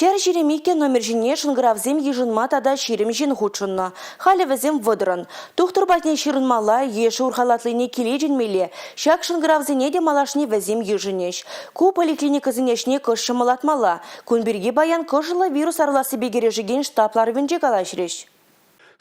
122 номер ҫине шӑнкӑравсем йышӑнма тата 20 ҫын хутшӑннӑ. Халӗ вӗсем вӑтӑрӑн. Тухтӑр патне ҫырӑнмалла е шур халатлине киле чӗнмелле. Ҫак шӑнкӑравсене те малашне вӗсем йышӑнӗҫ. Ку поликлиникӑсен ӗҫне кӑшт ҫӑмӑллатмалла. Кун пирки паян кӑшӑллӑ вирус сарӑлассипе кӗрешекен штаб ларӑвӗнче калаҫрӗҫ.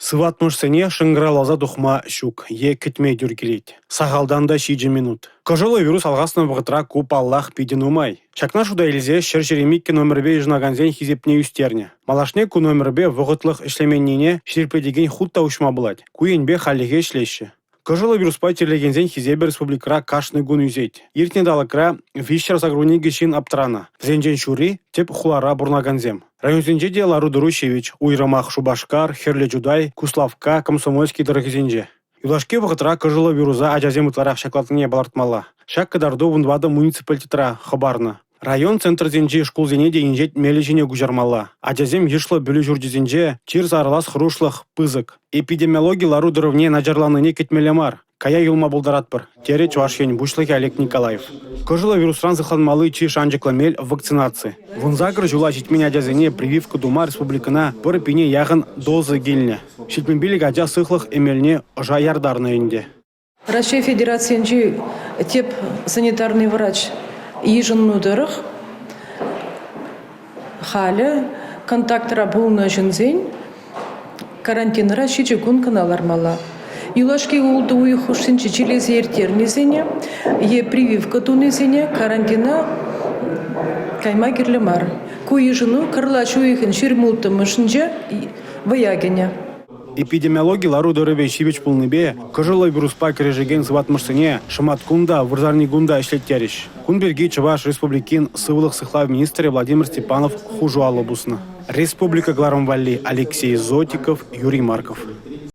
Сыватмӑшсене шӑнкӑравласа тухма ҫук е кӗтме тӳр килет. Сахалтан та 7 минут. Кӑшӑллӑ вирус алхаснӑ вӑхӑтра ку, паллах, питӗ нумай. Ҫакна шута илсе 122 номерпе йышӑнакансен хисепне ӳстернӗ. Малашне ку номерпе вӑхӑтлӑх ӗҫлеменнине ҫирӗплетекен хут та уҫма пулать. Ку енпе хальлӗхе ӗҫлеҫҫӗ. Кӑшӑллӑ вируспа чирлекенсен хисепӗ республикӑра кашни кун ӳсет. Иртнӗ талӑкра 382 ҫын аптранӑ. Вӗсенчен ҫурри – тӗп хулара пурӑнакансем. Районсенче те лару-тӑру ҫивӗч. Уйрӑмах Шупашкар, Хӗрлӗ Чутай, Куславкка, Комсомольски тӑрӑхӗсенче. Юлашки вӑхӑтра кӑшӑллӑ вируса ачасем ытларах ҫаклатнине палӑртмалла. Ҫак кӑтарту 14 муниципалитетра хӑпарнӑ. Район центрӗсенчи шкулсене те инҫет мелӗ ҫине куҫармалла. Ачасем йышлӑ пӗлӳ ҫурчӗсенче чир сарӑлас хӑрушлӑх пысӑк. Эпидемиологи лару-тӑрӑвне начарланнине кӗтмелле мар, кая юлма пултаратпӑр, терӗ Чӑваш Ен Пуҫлӑхӗ Олег Николаев. Кӑшӑллӑ вирусран сыхланмалли чи шанчӑклӑ мел – вакцинаци. 18 ҫула ҫитмен ачасене прививка тума республикӑна пӗр пине яхӑн доза килнӗ. 75 ача сыхлӑх эмелне ӑша яртарнӑ ӗнтӗ. Раҫҫей Федерацийӗнчи тӗп санитарный врач йышӑннӑ тӑрӑх халӗ контактра пулнӑ ҫынсен карантинра 7 кун кӑна лармалла. Юлашки ултӑ уйӑх хушшинче чирлесе ирттернисене е прививка тунисене карантина кайма кирлӗ мар. Ку йышӑну кӑрлач уйӑхӗн 26-мӗшӗнче вӑя кӗнӗ. Эпидемиологи лару-тӑрӑвӗ ҫивӗч пулнипе кӑшӑллӑ вируспа кӗрешекен сыватмӑшсене шӑматкун та, вырсарникун та ӗҫлеттерӗҫ. Кун пирки Чӑваш Республикин сывлӑх сыхлав министрӗ Владимир Степанов хушу алӑ пуснӑ. Республика кӑларӑм валли Алексей Зотиков, Юрий Марков.